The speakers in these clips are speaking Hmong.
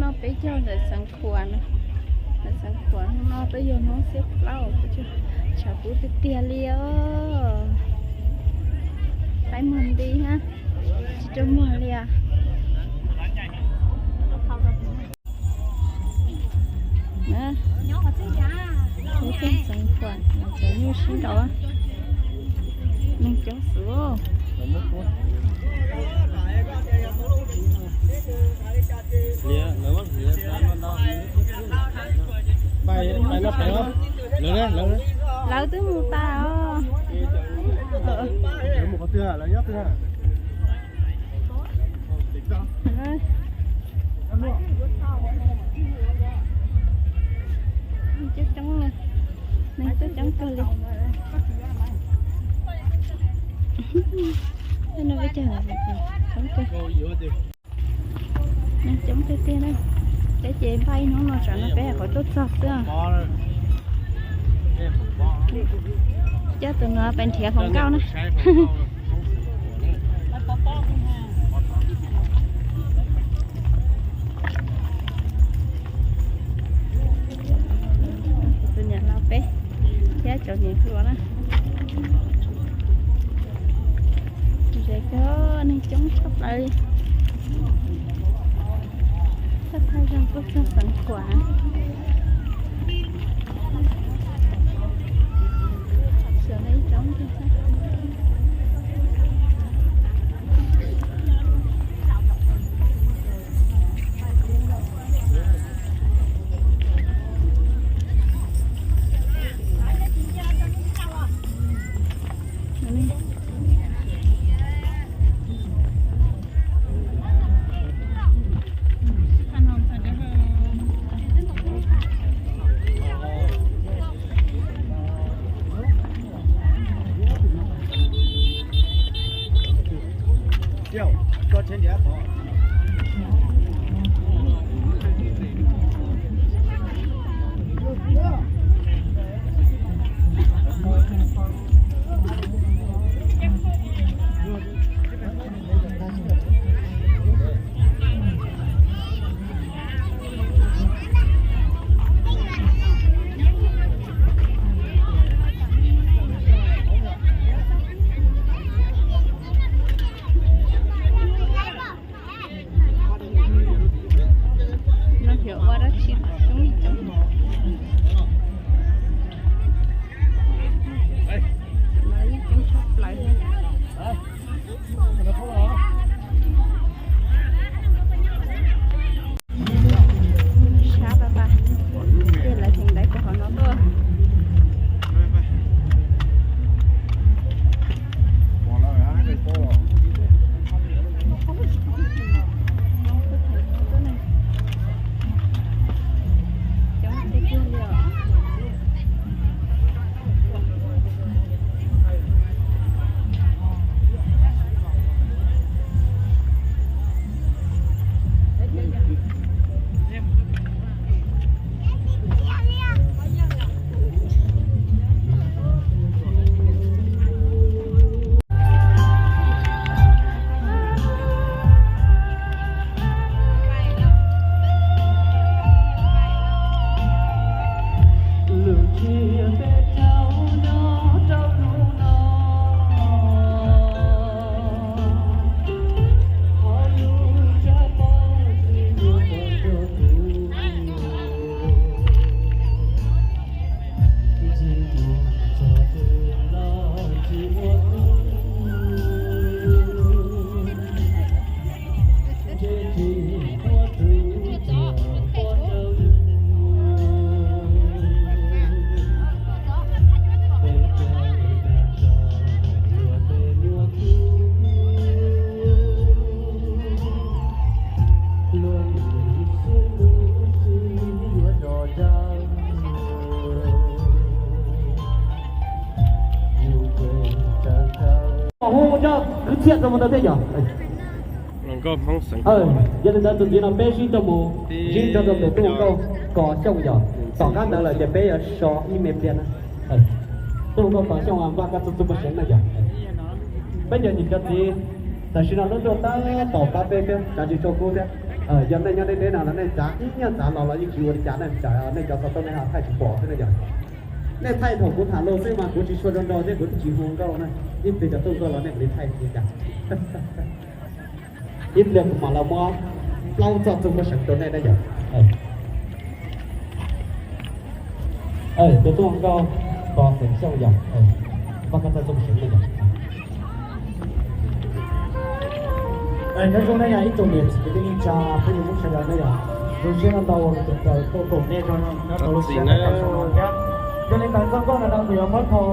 Peb caug ntawm Xeev Khuam no, ntawm Xeev Khuam hnub no peb yog hnub xiab plaub, tshav kub tiag tiag li os. Qaib muag nti na, tsis rau muag li os. Peb caug Xeev Khuam, cov nyuj sib nraus, neeg coob xwb. Lawv twb mus tas os. Coob coob, neeg twb coob kawg li. Tej no peb caug coob kawg. Neeg coob tiag tiag na. Peb ces npaj ib hnub no tsam no peb qhov tuaj txog xwb. Coj tus no pes nrhiav hluas nkauj na. Tus niam hluas peb thiab cov niam hluas na. Ze kawg, neeg coob tshaj plaws li. Thaj thaj zog tuaj txog Xeev Khuam. Xyov nej ib tsoom No xyov ua dab tsi coob li coob. No yeej coob tshaj plaws thiab. Sab tag tag, tej lawv tseem dai puag hauv no tuaj. Coob tiag tiag li os. Hu rau kwv txhiaj txog mus ntawd thiab yog. Yog li ntawd tus ntxiv no peb sib nrog mus ntsib nrog rau tus tub hluas nkauj Kos Xyooj yog. Tom qab ntawd lawm ces peb yuav so ib me pliag na. Tub hluas nkauj Kos Xyooj npaj koj txhua txhua pua seev na yog. Peb cov niam cov txiv, tam sim no lub ntuj tab tom pab peb thiab, tsav ntsig tsaus kub thiab. Yog nej nyob deb deb no los nej txav ib nyuag txav los los yeej tsis ua li cas ne, tsam nej cov xov tooj nej ho thaij tsis pom xwb na yom. Nej thaij thaum kuv tham lus xwb mas kuv tsis tshua zoo nraug thiab kuv twb tsis hu nkauj na, ib pliag cov tuaj nkauj los nej mam li thaij li cas. Ib pliag kuv mam los muab plaub txoj txuj muaj seev rau nej na yom. Tus tuaj nkauj Kos Xeem Xyooj yom, muab koj txoj txuj seev na yom. Nyob zoo na yom ib tsoom niam txiv kwv tij neej tsa phooj ywg Hmoob sawv daws na yom, zoo siab no tau ua tus kawm tuaj koom nej rau nyob rau lub sij hawm no thiab. Yog li ntawd txoj nkauj no no kuv yuav muab thau,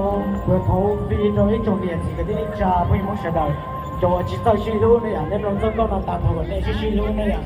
kuv yuav thau fij rau ib tsoom niam txiv kwv tij neej tsa phooj ywg Hmoob sawv daws, cov uas tsis txawj sib hlub na yom, nej mloog txoj nkauj no tas thaum kom nej sib sib hlub na yom.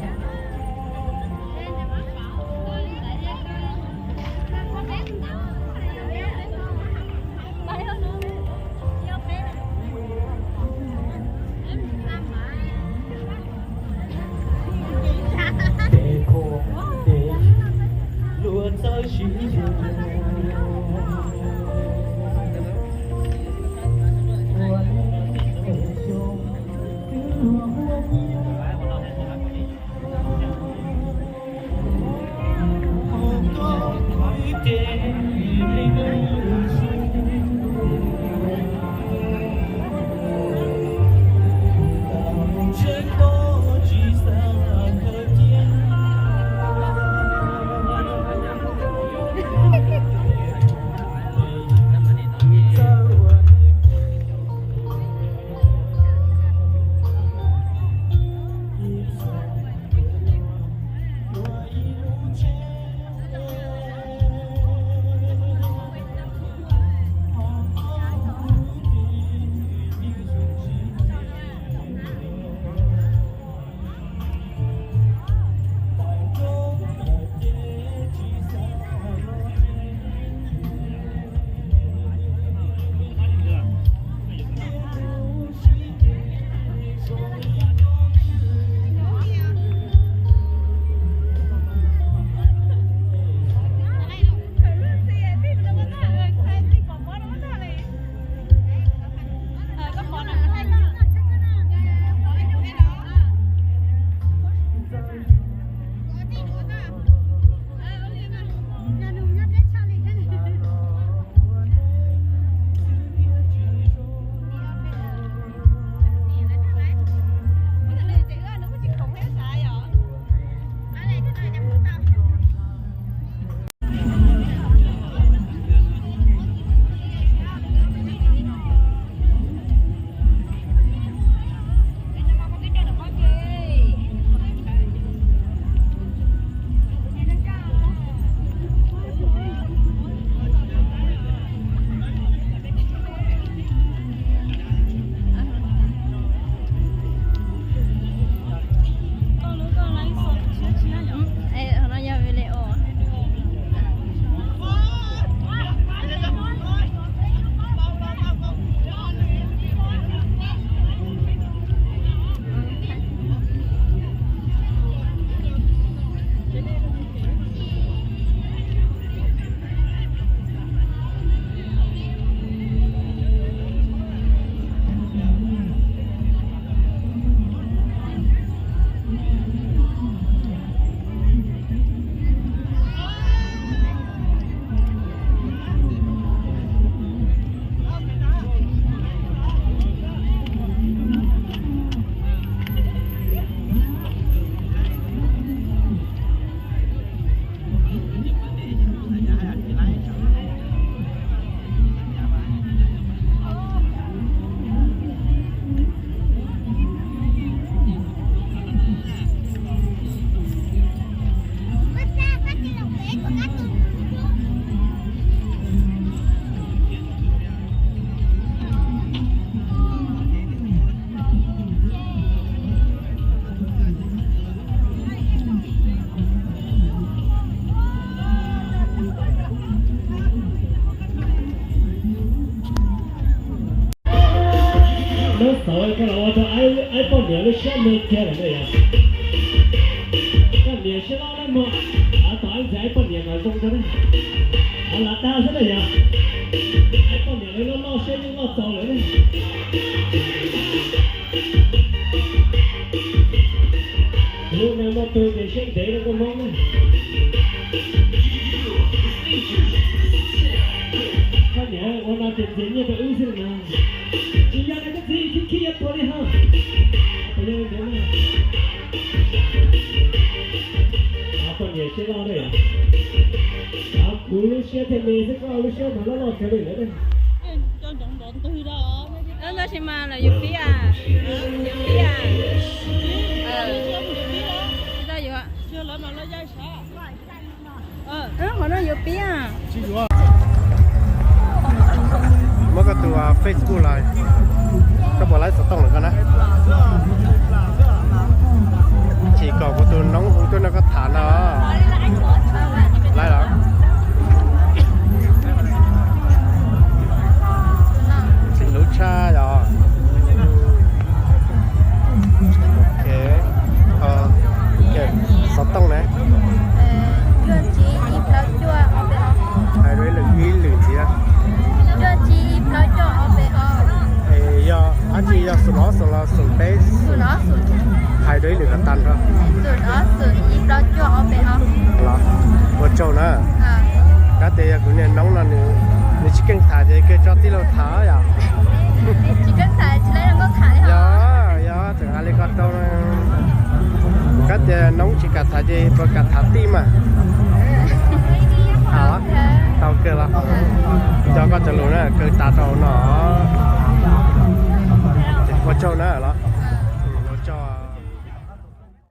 Lub xauv koj los ua rau aib poj niam lub siab me kiag lawm na yom. Koj niam siab loj lawm mog, av tom aib ntxwg aib poj niam kom zoo rau na. Av lam dag xwb na yom. Aib poj niam lawv loj loj siab yeej loj txaus lawm na. Lub neej muaj tus Txiav nyiaj rau wb xwb na. Tsis yog na koj txiv, khib khib yuav tuag li ho. Poj niam siab loj na yom. Kuv lub siab thiaj me xwb, koj lub siab mas loj loj kawg li lawm. Tab sis mas los yus pib, yus pib. Tsis tau yuav. Qhov no yuav pib. Muab koj tus Facebook los, koj puas laib xov tooj lawm koj na? Chim kom kuv tus noob hu tuaj nrog koj tham no. Laib los? Tsis hlub tshaj yom. Xov tooj na. Hais rau ib lwm ib lwm ntxiv. Yog dab tsi, yog xoom ob xoom los xoom peb? Hais rau ib lwm kom tag nrho. Los, ua tsaug na. Kab tias yog kuv niag noob no nws, nws tsis keej tham ces kawg tso tij laug tham yom. Yog, yog tseem hais li ko rau. Kab tias noob tsis kam tham ces puas kam tham tij mas? Tau kawg los. Cov koj cov lus na kawg tas rau no. Ua tsaug na los.